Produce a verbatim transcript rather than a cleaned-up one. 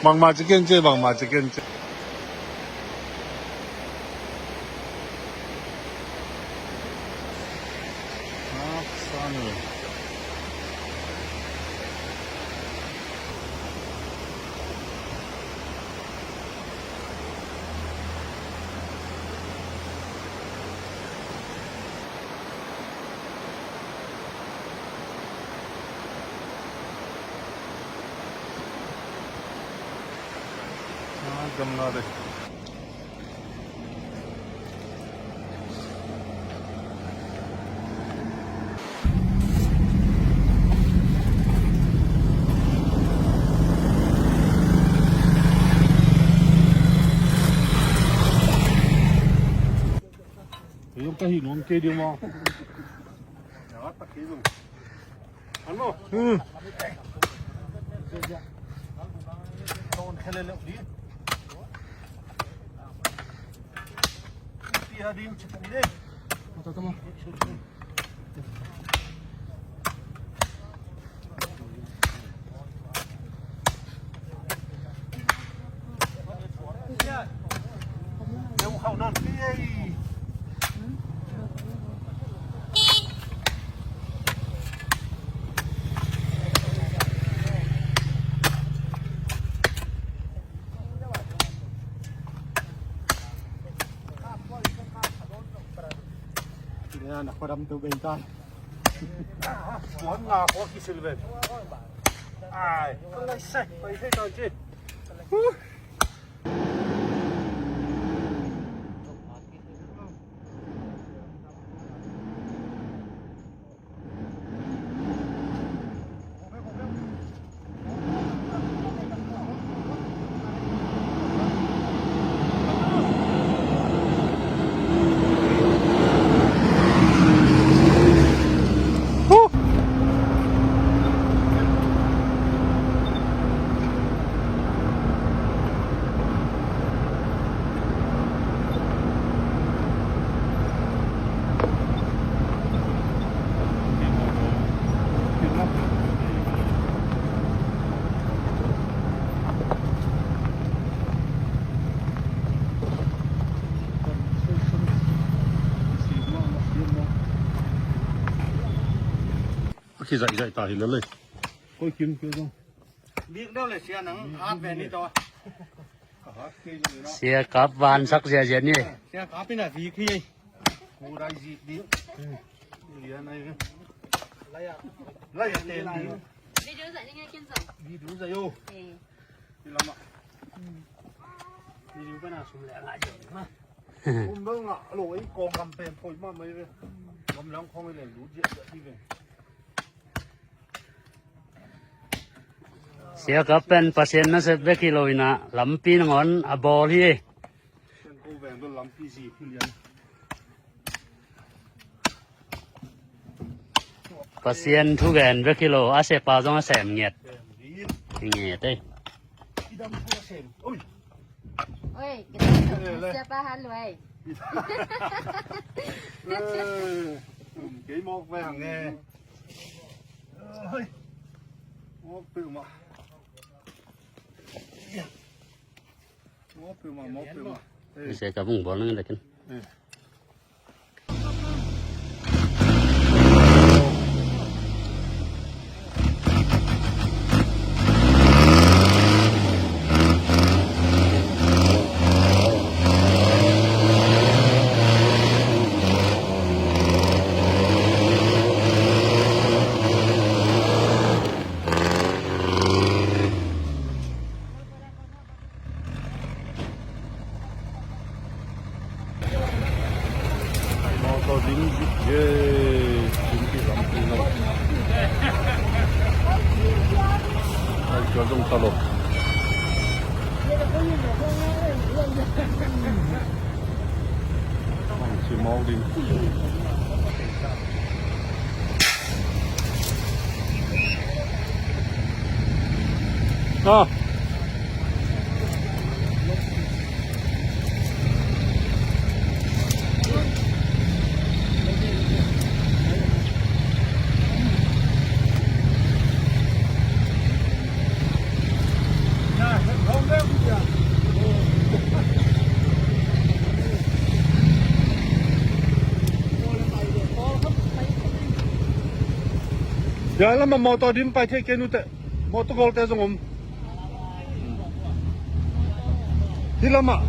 Bangmah ci ken ci, bangmah ci ken ci. Yung kahi nung kay di mo. Ano? Hmm. Ina na khuadam tu beng tai. Kuan nga kua kisil ven. Ai, kua lai sai, pai sai tau ci. A kizaihzaih ta hi lel ei. Koi kim kio zong. Bik deuh le sia nang hat ve ni tawh. Sia kap vansak ziahziah ni. Sia kap in a vik hi ei. Ku dai zik dih. Lian ai ve. Lai a ten dih. Video zaih ni ngai ken zaih. Video zaih o. Eh. Hi lam ah. Video ka na sum le ngai zaih ma. Um dong ah lo ei kong gam pen poi ma mai ve. Gam lang khong ei le lu ziah ziah hi ve. Sia kap pen Pasian nasep bek hi lo in a lampi nangawn a bawl hi. Pasian thugen bek hi lo, a sepa zong a sem ngiat. Ngiat ei. Oi, siapa haluai. Kei mawk ve hang e. Mawk peuhmah. Mawk peuhmah, mawk peuhmah. Sia kap hong bawl nang le ken. Mawtaw ding zik e, ding ki lampi lo. Ai, kua zong ta lo. Ang si mawk ding. Ah. Hia lamah mawtaw dim pai thei kei nute. Mawtaw gawlte zong om. Hi lamah.